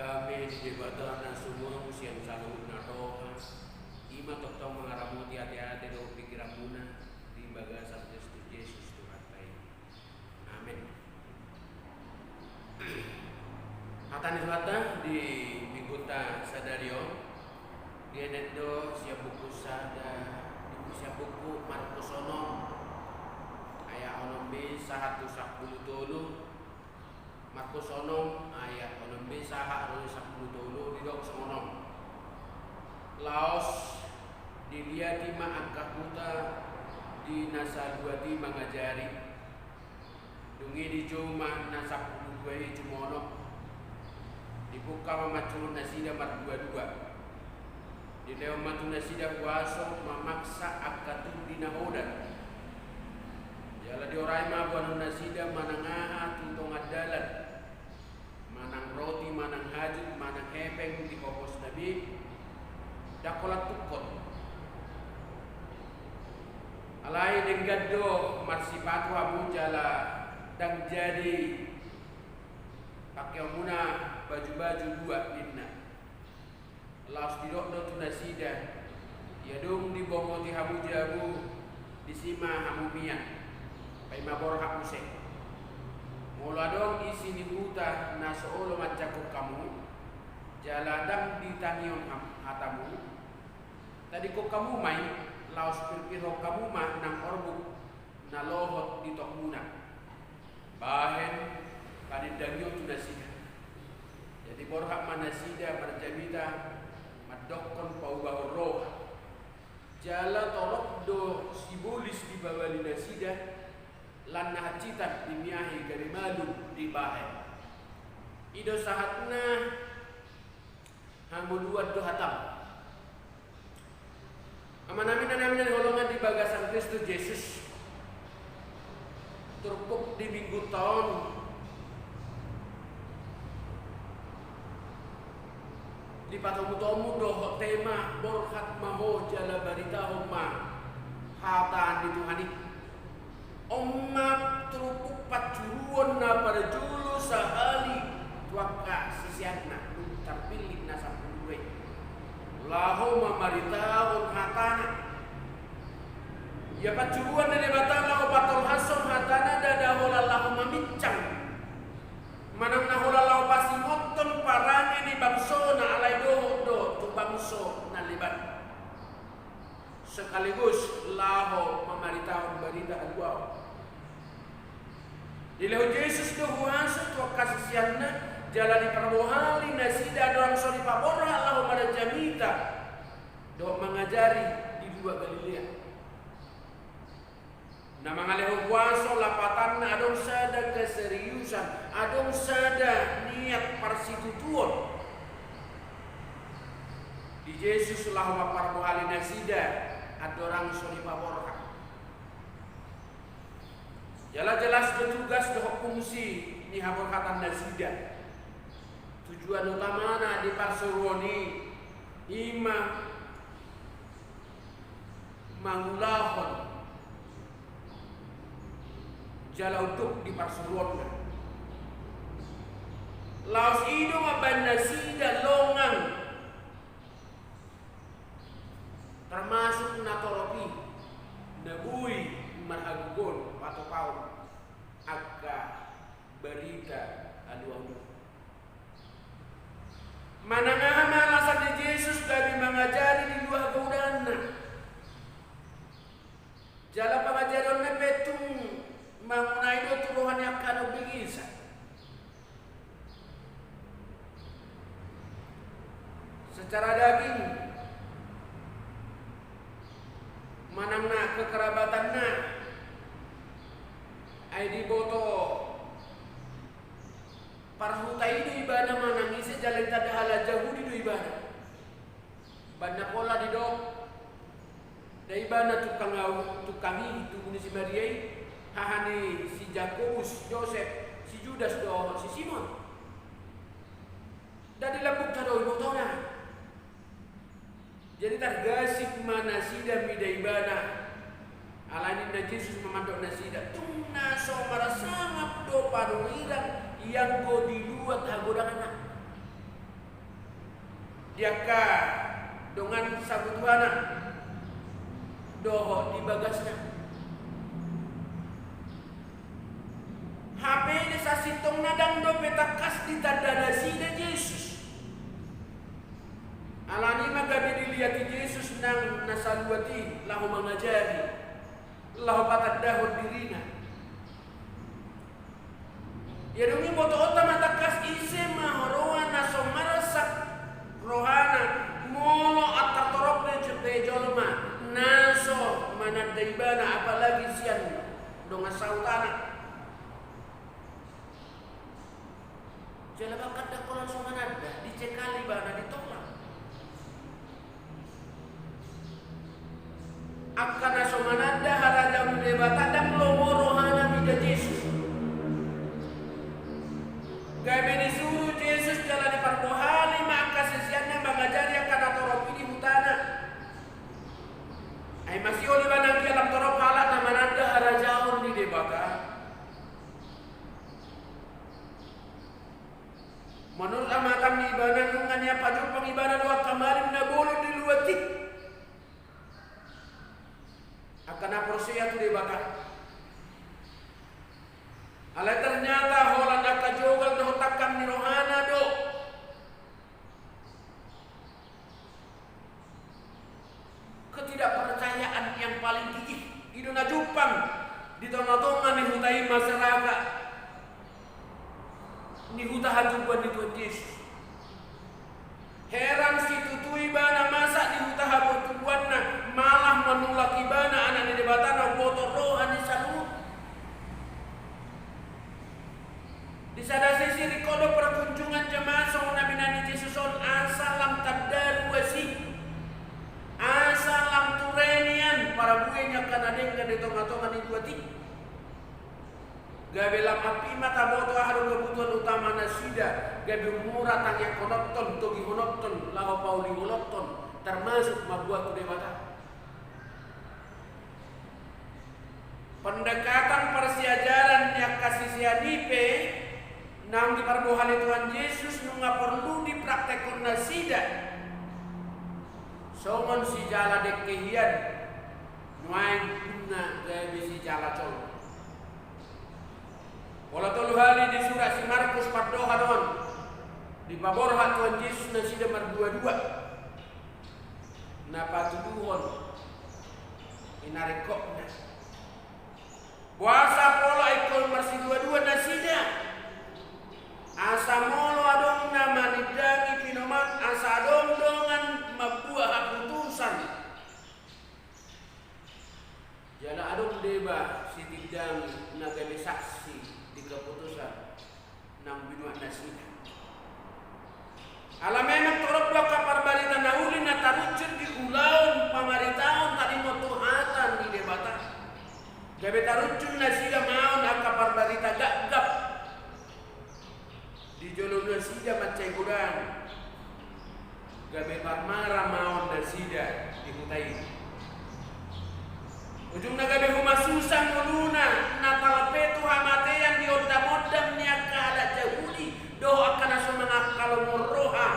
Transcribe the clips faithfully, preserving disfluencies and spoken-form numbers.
Dame ni Debata na sumurung sian saluhut na roha, i ma tongtong mangaramoti ateate dohot pingkiranmuna di bagasan Kristus Jesus Tuhanta i. Amen. Hata ni Tuhanta di minggunta sadari on dienet do sian buku sada, sian buku Markus onom, ayat onom be sahat tu sampulu tolu. Markus onom ayat onom be sahat ro di sampulu tolu, didok songon on. Laos diliati ma angka huta di na saluat i mangajari. Dung i dijou ma na sampulu dua i jumonok. Dibungka ma manjou nasida marduadua. Dilehon ma tu nasida huaso mamaksa angka tondi na hodan. Jala diorai ma boanon nasida manang aha tu tonga dalan, manang roti manang hajut manang hepeng di hopos na be, ndang holan tungkot. Alai denggan do marsipatu hamu jala ndang jadi pangkeonmuna bajubaju dua, ninna. Laos didok do tu nasida, ia dung dibongoti hamu jabu, disi ma hamu mian, paima borhat muse. Molo adong isi ni huta na so olo manjangkon hamu, jala ndang ditangihon ham-, hatamu, tadingkon hamu ma i, laos pirpirhon hamu ma nang orbuk na lohot di tokmuna. Bahen panindangion tu nasida. Jadi borhat ma nasida marjamita mandokkon paubahon roha. Jala torop do sibolis dipabali nasida, lan na hansitan dimiahi gabe malum dibahen. I do sahatna. Hangoluan do hatam. Amanami, inanami na hinaholongan di bagasan Kristus Jesus. Turpuk di minggunta on dipatomutomu dohot tema borhat ma ho jala baritahon ma hata ni Tuhan i. On ma turpuk pansuruon na parjolo sahali tu angka siseanna, dung tarpillit na sampulu dua i, laho mamaritahon hatana. Ia pansuruon ni Debata laho patolhashon hatana ndada holan laho maminsang, manang na holan laho pasingothon parange ni bangsona, alai dohot do tu bangso na leban. Sekaligus laho mamaritahon barita haluaon. Dilehon Jesus do huaso tu angka siseanna, jala diparbohali nasida andorang so dipaborhat laho marjamita dohot mangajari di dua Galilea. Na mangalehon huaso lapatanna adong sada keseriusan, adong sada niat parsitutuon di Jesus laho mamparbohali nasida andorang so dipaborhat. Jala jelas do tugas dohot fungsi ni haborhatan nasida. Tujuan utamana di parsuruon i, i ma mangulahon jala unduk di parsuruonna. Laos i do mambahen nasida longang, termasuk na torop i na boi marhagogoon patupahon angka barita haluaon. Manang aha ma alasan ni Jesus gabe mangajari di dua hagaudanna? Jala pangajarionna pe tung mangunai do tu roha ni angka na umbegesa. Secara daging manang na kekerabatanna, ai diboto parhuta i do ibana manang ise, jala ditanda halak Jahudi do ibana. Bahen na pola didok, da ibana tukang au, tukang i, tubu ni si Maria i, haha ni si Jakobus, si Josep, si Judas dohot si Simon. Nda di lambungta do ibotona. Jadi targasip ma nasida mida ibana. Alani i Jesus ma mandok nasida, tung na so marsangap do panurirang ianggo di luat hagodanganna. Di angka dongan sabutuhana dohot di bagasna. Hape di sasintongna ndang dope tangkas ditanda nasida Jesus. Alani i ma gabe diliati Jesus nang na saluat i laho mangajari, laho patandahon dirina. Ia dung i botoonta ma tangkas ise ma roha na so marsak rohana molo antar toropna pe jolma na so mananda ibana, apalagi sian dongan sahuta. Jala bahkan ndang holan so mananda, dicekal ibana, ditolak. Angka na so mananda harajaon ni Debata ndang lomo rohana mida Jesus. Gabe disuru Jesus jala diparbohali ma angka siseanna mangajari angka na torop i di hutana. Ai masihol ibana anggiat lam torop halak na mananda harajaon ni Debata. Manurut amatan ni ibana, nunga nian pajumpang ibana do angka malim na bolon di luat i. Angka na porsea tu Debata. Alai ternyata holan angka jogal dohot tangkang ni rohana do. Ketidakpercayaan yang paling gigih i do na jumpang di tonga-tonga ni huta i, masyarakat ni huta hatubuan ni Tuhan Jesus. Heran situtu ibana masa di huta hatubuanna malah manolak ibana Anak ni Debata na umboto roha ni saluhut. Di sada sisi ringkot do perkunjungan jemaat songon na binahen ni Jesus on asa lam tanda ruas i, asa lam ture nian parabue ni angka na denggan di tonga-tonga ni luat i. Gabe lam api ma taboto aha do kebutuhan utama nasida, gabe mura tangiangkononhon, togihononhon, laho paulihononhon, termasuk mamboan tu Debata. Pendekatan parsiajaran ni angka sisean i pe naung diparbohali Tuhan Jesus nunga porlu dipraktekhon nasida. Songon sijala dengke hian, nuaeng punna gabe sijala col. Pola tolu hali di surat si Markus pandohan on, dipaborhat Tuhan Jesus nasida mardua-dua. Na patuduhon i na ringkotna. Boasa pola ingkon marsidua-dua nasida? Asa molo adong na manindangi pinoman, asa adong dongan mambuat haputusan. Jala adong deba sitindangi na gabe saksi di keputusan naung binuat nasida. Ala memang torop do angka parbarita na uli na taruncul di ulaon pamaritaon tadingon tu hata ni Debata. Gabe taruncul nasida maon angka parbarita gapgap. Di jolo nasida mansai godang. Gabe marmara maon nasida di huta i. Ujungna gabe humasusa ngoluna, na talpe tu hamatean di ondamondam ni angka halak Jahudi dohot angka na so mangangka lomon roha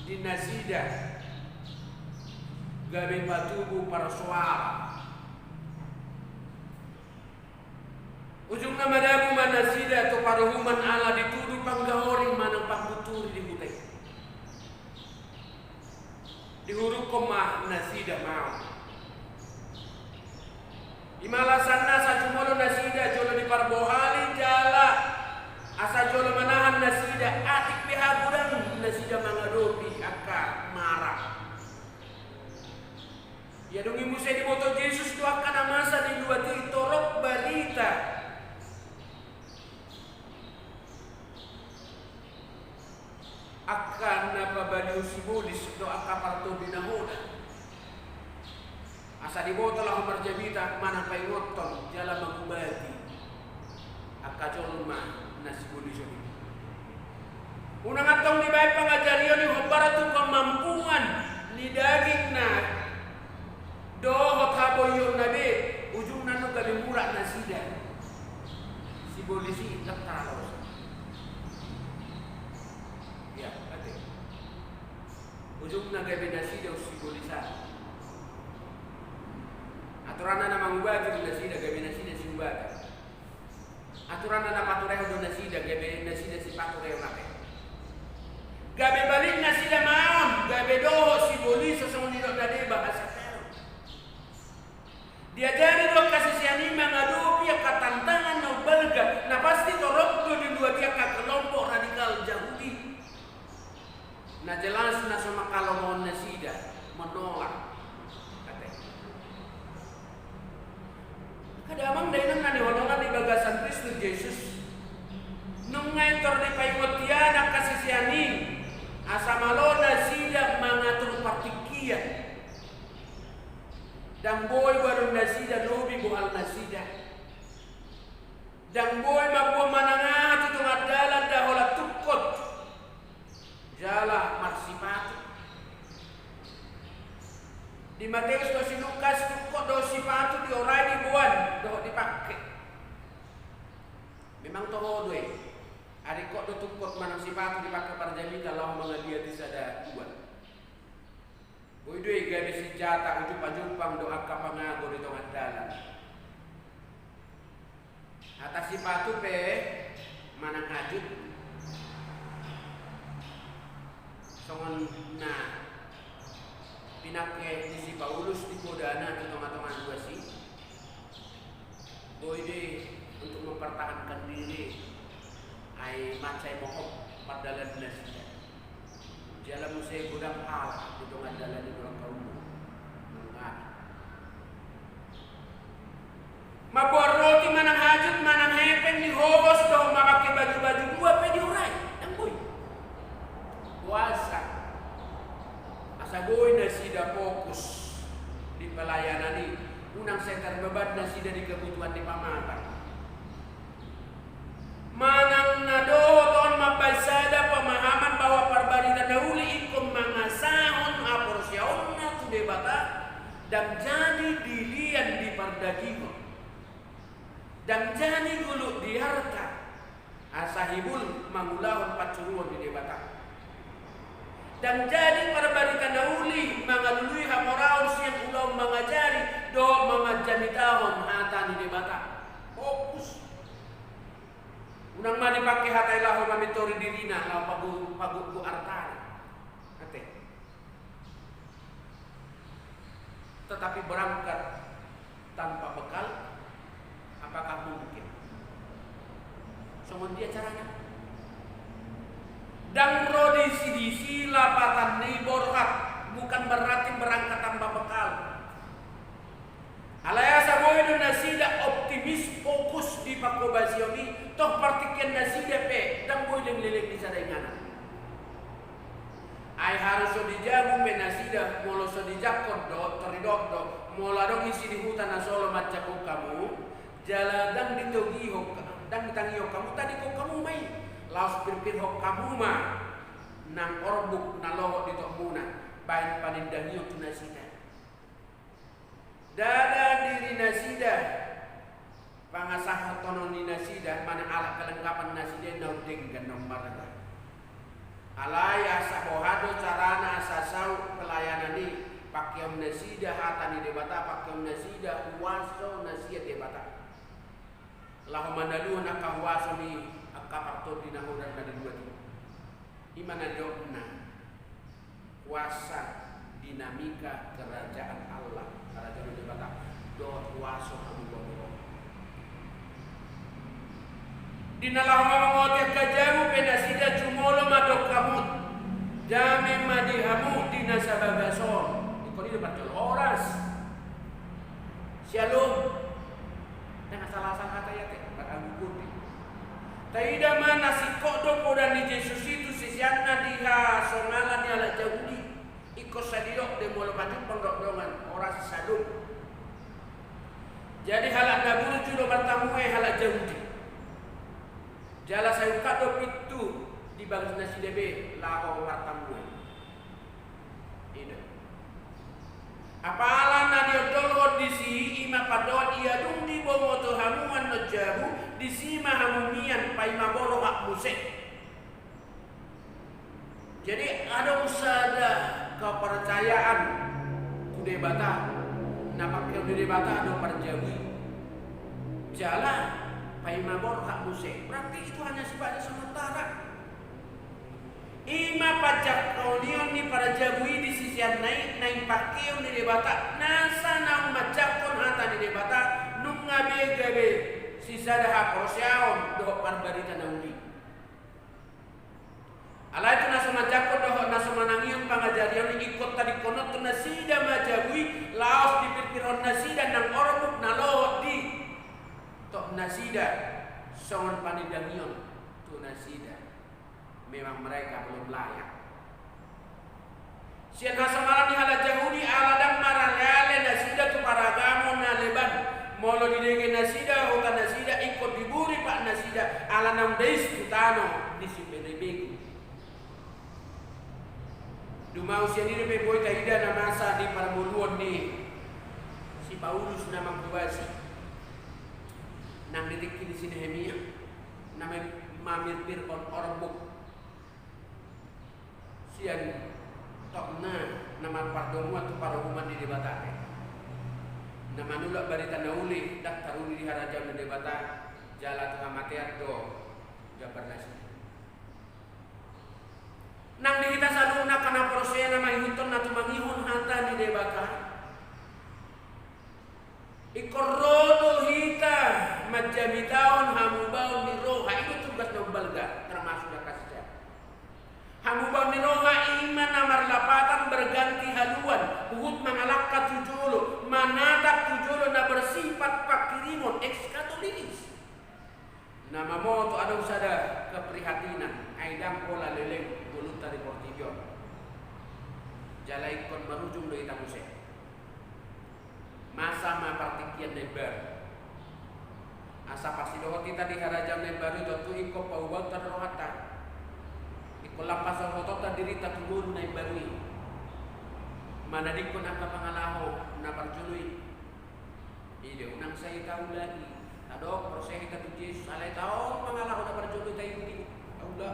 di nasida. Gabe patubu parsoalan. Ujungna madabu ma nasida tu paruhuman ala ditudu panggahori manang panggunturi di huta i. Dihurukkon ma nasida maon. I ma alasanna asa jumolo nasida jolo diparbohali jala asa jolo manahan nasida atik pe hagodang nasida mangadopi angka mara. Ia dung i muse diboto Jesus do angka na masa di luat i torop barita angka na pabalihon sibolis dohot angka partondi na hoda. Asa diboto laho marjamita manang paingothon jala mangubati angka jolma na sibolis on i. Unang antong dibaen pangajarion i hombar tu kemampuan ni dagingna dohot haboionna be, ujungna nunga gabe mura nasida. Sibolis i ndang taralosa. Ia, ate. Ujungna gabe nasida unsibolisan. Aturanna na mangubati do nasida, gabe nasida siubatan. Aturanna na paturehon do nasida, gabe nasida sipaturehon hape. Gabe balik nasida maon, gabe dohot sibolisa songon nidok na deba, hasakaron. Diajari do angka sisean i mangadopi angka tantangan na umbalga, na pasti torop do diluati angka kelompok radikal Jahudi. Na jelas na so mangkalomohon nasida, menolak. Ate. Angka damang dainang na hinaholongan di bagasan Kristus Jesus. Nunga pintor dipaingot hian angka sisean i, asa malo nasida mangatur partingkian. Ndang boi boanonna nasida lobi bohalna nasida. Ndang boi mamboan manang aha tu tonga dalan ndang holan tungkot jala marsipatu. Di Mateus dohot si Lukas tungkot dohot sipatu diorai, diboan dohot dipangke. Memang toho do i. Ai ingkon do tungkot manang sipatu dipangke parjamita laho mangaliati sada tuan. Boi do i gabe sinjata uju pajumpang do angka pangago di tonga dalan. Hata sipatu pe manang hajut, songon na pinangke ni si Paulus di podana tu tonga-tonga ruas i. Boi do i untuk mempertahankan diri, ai mansai mohop pardalanan nasida. Jala muse godang halak di tonga dalan i, godang kaum mangangani. Mamboan roti manang hajut manang hepeng, dihobos dohot mamangke baju-baju dua pe diorai, ndang boi. Boasa? Asa boi nasida fokus di pelayanan i, unang sai tarbeban nasida di kebutuhan ni pamatang. Manang na dohot on mambaen sada pemahaman bahwa parbarita na uli ingkon mangasahon haporseaonna tu Debata, ndang jadi dilian di pardagingon, ndang jadi gulut di arta, asa hibul mangulahon pansuruon ni Debata. Ndang jadi parbarita na uli mangalului hamoraon sian ulaon mangajari dohot mamanjamitahon hata ni Debata. Fokus. Unang ma dipangke hata i laho mamintori dirina, laho pagu-, pagukguk artana. Ate. Tetapi berangkat tanpa bekal, apakah mungkin? Songon dia carana? Ndang ro disi-disi lapatan ni borhat, bukan berarti berangkat tanpa bekal. Alai asa boi do nasida optimis, fokus di pangkobasion i, toh partingkian nasida pe ndang boi leleng-leleng di sada inganan. Ai harus so di jabu pe nasida, molo so dijangkon do, taridok do, molo adong isi di huta na so olo manjangkon hamu, jala ndang ditogihon, ndang ditangihon hamu, tadingkon hamu ma i, laos pirpirhon hamu ma nang orbuk na lohot di tombuna, baen panindangion tu nasida. Ndada diri nasida, pangasahonhon ni nasida, manang alat kelengkapan nasida na undenggan na ummarga. Alai asa boha do carana asa saut pelayanan i, pangkeon nasida hata ni Debata, pangkeon nasida huaso na sian Debata. Laho manaluhon angka huaso ni angka partondi na holan na diluat i. I ma na jotna kuasa dinamika kerajaan Allah, kerajaan Debata, dohot huaso hamu boru. Di na laho mamangoti angka jabu pe nasida, jumolo ma dok hamu, dame ma di hamu di na sabagas on. Ingkon i do parjolo, horas. Syalom. Ndang asal-asal hata i ate, marangguguti. Taida ma na singkop do poda ni Jesus i tu siseanna di hasongalan ni halak Jahudi. Ingkon sai didok do molo pajumpang dohot dongan, horas, syalom. Jadi halak na burju do martamue halak Jahudi. Jala sai ungkap do pintu di bagas nasida be laho martamue. I do. Apala na niondolhon disi i ma pandohan, ia dung diboto hamu annon jabu, disi ma hamu mian, paima borhat muse. Jadi adong sada Kepercayaan tu Debata, na pangkeon ni Debata do parjabu i. Jala paima borhat muse, berarti itu hanya sifatnya sementara. I ma panjangkonion ni parjabu i di siseanna i, naeng pangkeon ni Debata, nasa naung manjangkon hata ni Debata, nunga be gabe sisada haporseaon dohot parbarita na uli. Alai tu na so manjangkon dohot na so manangihon pangajarion i, ingkon tadingkonon tu nasida ma jabu i, laos dipirpirhon nasida nang orbuk na lohot di tok nasida, songon panindangion tu nasida. Memang mereka belum layak. Sian hasonangan ni halak Jahudi, ala ndang maraleale nasida tu paragamo na leban, molo didege nasida huta nasida, ingkon diburi pat nasida, ala naung dais tu tano ni sibegu-begu. Dumau sian i dope boi taida na masa di parngoluon ni si Paulus na manghobasi, nang di tingki ni si Nehemia, na me-, mamirpirhon orbuk sian tokna na marpardomuan tu parohuman ni Debata pe, na manulak barita na uli, ndang taruli di harajaon ni Debata, jala tu hamatean do jambar nasida. Nang di hita saluhutna angka na porsea na mangihuthon, na tumangihon hata ni Debata, ingkon ro do hita manjamitahon hamubaon ni roha, i do tugas na umbalga, termasuk na kasih sayang. Hamubaon ni roha i ma na marlapatan berganti haluan, huhut mangalangka tu jolo, manatap tu jolo, na bersifat pangkirimon, eskatologis. Na mamoto adong sada keprihatinan, ai ndang pola leleng ngolunta di portibi on. Jala ingkon marujung do hita muse. Masa ma partingkian na imbaru. Asa parsidohot hita di harajaon na imbaru i, tontu ingkon paubaonta do rohanta. Ingkon lam pasahotonta dirinta tu ngolu na imbaru i, manadingkon angka pangalaho na parjolo i. I do, unang sai taula i. Tadok porsea hita tu Jesus, alai taon pangalaho na parjolo i taida i, taula.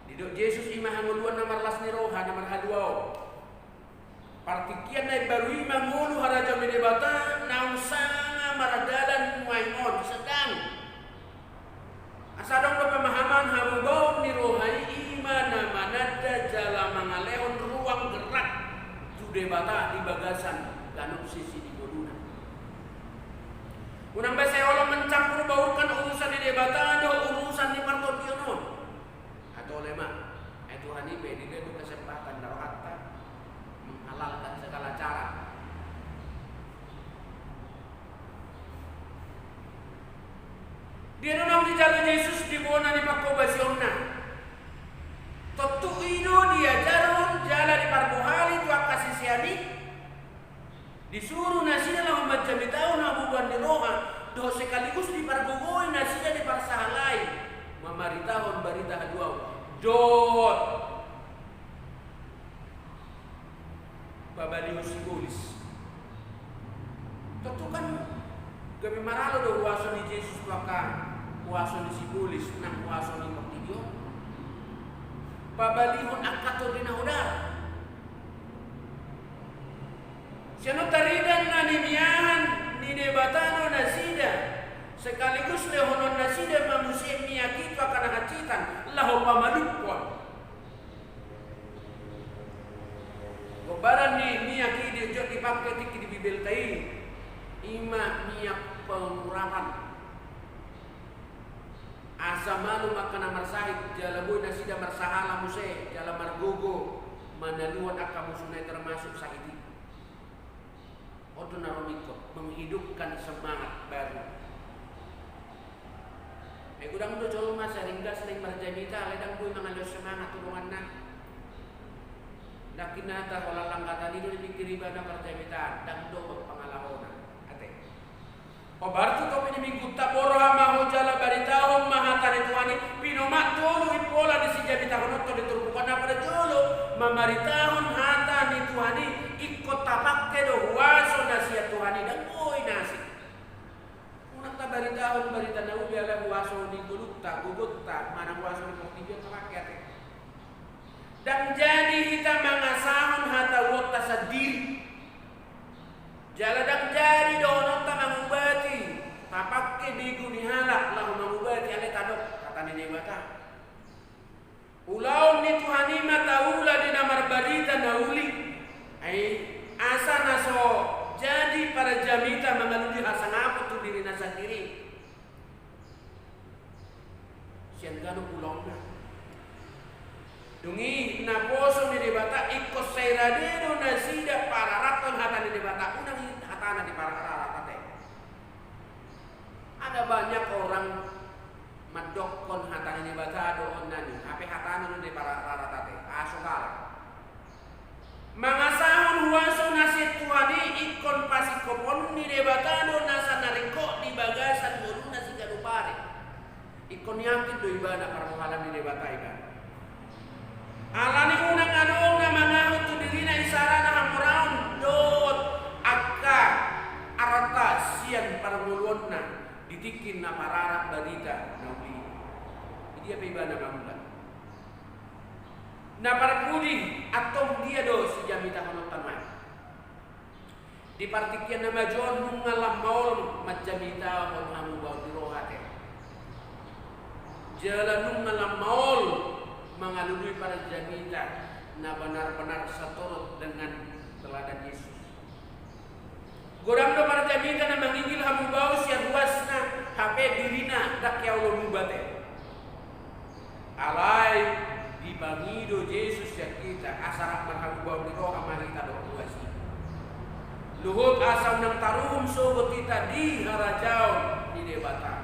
Didok Jesus, i ma hangoluan na marlas ni roha, na marhaluaon. Partingkian na imbaru i ma ngolu harajaon ni Debata naung sanga mardalan nuaeng on, sedang. Asa adong do pemahaman hamubaon ni roha i, i ma na mananda jala mangalehon ruang gerak tu Debata di bagasan ganup sisi ni ngoluna. Unang be sai olo mencampur baurkan urusan ni Debata dohot urusan ni partondion on. Atau lema, ai Tuhan i pe dilehon do kesempatan na rohanta menghalalkan segala cara. Dia do naung dijalo Jesus di bona ni panghobasionna. Tontu i do diajarhon jala diparbohali tu angka sisean i. Disuru nasida laho manjamitahon hamubaon ni roha, dohot sekaligus dipargogoi nasida, diparsahalai mamaritahon barita haluaon dohot pabalihon sibolis. Tontu kan gabe maralo do huaso ni Jesus tu angka huaso ni sibolis nang huaso ni portibi on. Pabalihon angka tondi na hodar. Sian on tarida na nimiahan ni Debata do nasida, sekaligus lehonon nasida ma muse miak i tu angka na hansitan laho pamalumhon. Gombaran ni miak i di jotjot dipangke tingki di Bibelta i, i ma miak pengurapan. Asa malum angka na marsahit, jala boi nasida marsahala muse, jala margogo manaluhon angka musuna i termasuk sahit i. On do na ro ingkon menghidupkan semangat baru. Ai godang do jolma sering gas naeng marjamita, alai ndang boi mangalehon semangat tu donganna. Ndang kinata holan langgatan i do dipikir ibana parjamitaan, ndang dohot pangalahona. Ate. Pabartu topi ni minggunta, borhat ma ho jala baritahon ma hata ni Tuhan i, pinomat tolu impola di sijamitahononta di turpuk on. Na parjolo, mamaritahon hata ni Tuhan i, ingkon tapangke do huaso na sian Tuhan i, ndang boi na asing. Unang tabaritahon barita na uli ala huaso ni ngolunta, gogonta, manang huaso ni portibi on tapangke, ate. Ndang jadi hita mangasa Jala ndang jadi dohononta mangubati, tapangke begu ni halak laho mangubati, alai tadok hata ni Debata. Ulaon ni Tuhan i ma taula di na marbarita na uli. Ai, asa na so jadi parjamita mangalului hasangapon tu dirina sandiri. Sian ganup ulaonna. Dung i naposo ni Debata, ingkon sai rade do nasida pararathon hata ni Debata, unang i hatana dipararat ate. Ada banyak orang mandokkon hata ni Debata do on nani, hape hatana do dipararat ate, aso galak. Mangasahon huaso na sian Tuhan i ingkon pasingkophon ni Debata do nasa na ringkot di bagasan ngoluna siganup ari. Ingkon yakin do ibana parmuhalan ni Debata ibana. Alani unang adong na mangahut tu dirina isarana hamoraon dohot angka arta sian parngoluonna di tingki na pararathon barita na uli. Di dia pe ibana mangula. Na parpudi, antong dia do sijamitahononta nuaeng? Di partingkian na maju on nunga lam maol manjamitahon hamubaon ni roha ate. Jala nunga lam maol mangalului parjamita na benar-benar saturut dengan teladan Yesus. Godang do parjamita na mangigil hamubaon sian ruasna, hape dirina ndang hea olo muba ate. Alai dipangido Jesus sian hita asa rap marhamubaon ni roha ma hita dohot ruas i. Luhut asa unang taruhum sogot hita di harajaon ni Debata.